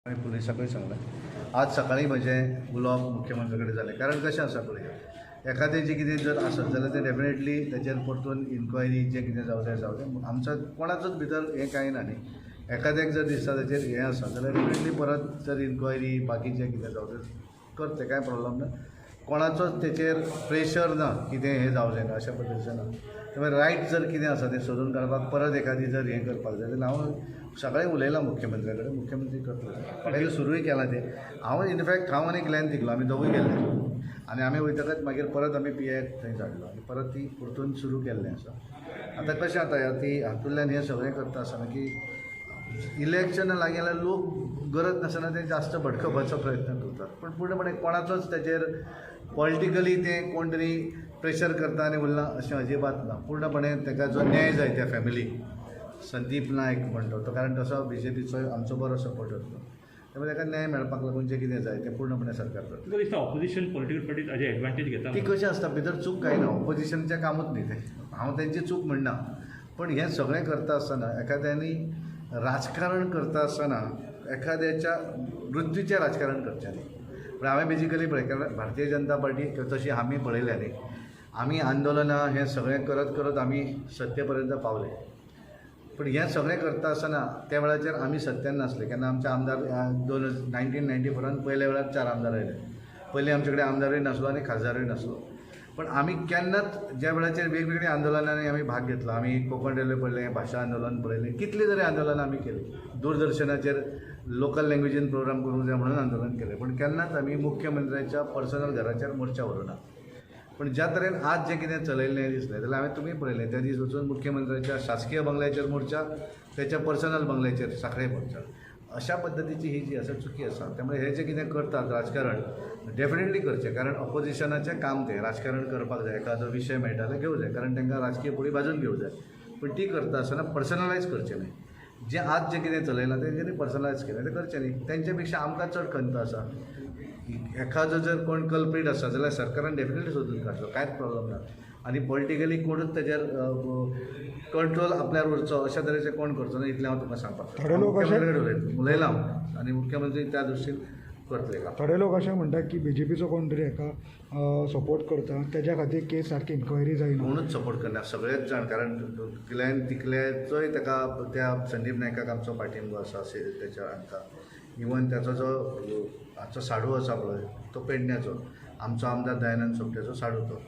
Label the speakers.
Speaker 1: हांवें पुलिसाकूय सांगलें. आज सकाळीं म्हजें उलोवप मुख्यमंत्र्या कडेन जालें. कारण कशें आसा पळय, एखादें जें कितें जर आसत जाल्यार तें डेफिनेटली तेचेर परतून इन्क्वायरी जें कितें जावं तें जावं तें. आमचो कोणाचोच भितर हें कांय ना न्ही. एखाद्याक जर दिसता तेचेर हें आसा जाल्यार डेफिनेटली परत जर इन्क्वायरी बाकीचें कितें जावं तें करचें, कांय प्रॉब्लम ना. कोणाचोच तेचेर प्रेशर ना कितें हें जावचें ना अशा पद्दतीचें ना. त्यामुळे रायट जर कितें आसा तें सोदून काडपाक परत एखादी जर हें करपाक जाय जाल्यार हांव सकाळीं उलयलां मुख्यमंत्र्या कडेन, मुख्यमंत्री करतलो. म्हाका सुरूय केलां तें. हांव इनफॅक्ट हांव आनी ग्लॅन तिगलो आमी दोगूय गेल्ले आनी आमी वयतकच मागीर परत आमी पी आयक थंय धाडलो आनी परत ती परतून सुरू केल्लें आसा. आतां कशें जाता ती हातूंतल्यान हें सगळें करता आसतना की इलेक्शन लागीं जाल्यार लोक गरज नासतना ते जास्त भडकवपाचो प्रयत्न करतात. पूण पूर्णपणे कोणाचोच तेचेर पॉलिटिकली तें कोण तरी प्रेशर करता आनी उरलां अशें अजिबात ना. पूर्णपणे ताका जो न्याय जाय त्या फॅमिलीक, संदीप नायक म्हणटा तो, कारण तसो बीजेपीचो आमचो बरो सपोर्टर तो, त्यामुळे ताका न्याय मेळपाक लागून जें कितें जाय तें पूर्णपणे सरकार करता.
Speaker 2: तुका दिसता ऑपोजिशन पॉलिटिकल पार्टीज हाजे एडवांटेज घेता?
Speaker 1: ती कशें आसता भितर चूक कांय ना, ऑपोजिशनचें कामूच न्ही तें, हांव तेंची चूक म्हणना. पण हें सगळें करता आसतना एखाद्यांनी राजकारण करता आसतना एखाद्याच्या मृत्यूचें राजकारण करचें न्ही. पूण हांवें बेजिकली पळय, कारण भारतीय जनता पार्टी तशी आमी पळयल्या न्ही, आमी आंदोलनां हें सगळें करत करत आमी सत्ते पर्यंत पावले. पूण हें सगळें करता आसतना त्या वेळाचेर आमी सत्तेन नासले. केन्ना आमचे आमदार 1994 पयल्या वेळार 4 आमदार आयले. पयलीं आमचे कडेन आमदारूय नासलो आनी खासदारूय नासलो. पण आमी केन्नाच ज्या वेळाचेर वेगवेगळ्या आंदोलनांनी आमी भाग घेतला. आमी कोंकण रेल्वे पळयलें, भाशा आंदोलन पळयलें, कितलीं तरी आंदोलनां आमी केलीं. दूरदर्शनाचेर लोकल लँग्वेजीन प्रोग्राम करूंक जाय म्हणून आंदोलन केलें. पूण केन्नाच आमी मुख्यमंत्र्याच्या पर्सनल घराचेर मोर्चा व्हरूना. पूण ज्या तरेन आज जें कितें चलयल्लें दिसलें जाल्यार हांवें तुमी पळयलें त्या दीस वचून मुख्यमंत्र्याच्या शासकीय बंगल्याचेर मोर्चा, त्याच्या पर्सनल बंगल्याचेर साखळे मोर्चा, अशा पद्दतीची ही जी आसा चुकी आसा. त्यामुळे हे जें कितें करतात राजकारण डेफिनेटली करचें, कारण ऑपोजिशनाचें काम तें राजकारण करपाक जाय. एखादो विशय मेळटा जाल्यार घेवं जाय, कारण तांकां राजकीय फुडें बाजून घेवं जाय. पूण ती करता आसतना पर्सनलायज करचें न्ही. जें आज जें कितें चलयलां तेंच्यांनी पर्सनलायज केलें तें करचें न्ही. तेंचे पेक्षा आमकां चड खंत आसा. एखादो जर कोण कल्प्रीट आसा जाल्यार सरकारान डेफिनेटली सोदून काडचो, कांयच प्रॉब्लम ना. आनी पॉलिटिकली कोणूच तेजेर कंट्रोल आपल्यार उरचो अशा तरेचें कोण करचो ना, इतलें हांव तुमकां सांगपाक
Speaker 3: थोडे लोक अशे
Speaker 1: मुख्यमंत्र्या उलयलां हांव आनी मुख्यमंत्री त्या दृश्टीन करतले काम.
Speaker 3: थोडे लोक अशें म्हणटात की बीजेपीचो कोण तरी हेका सपोर्ट करता, तेज्या खातीर केस सारकी इन्क्वायरी जायना.
Speaker 1: कोणूच सपोर्ट करना, सगळेच जाण, कारण ग्लॅन तिकल्याचोय ताका त्या संदीप नायकाक आमचो पाठिंबो आसा तेच्या हांकां. इवन ताचो जो हाचो साडू आसा पळय तो पेडण्याचो, आमचो आमदार दयानंद सोपटेचो साडू तो.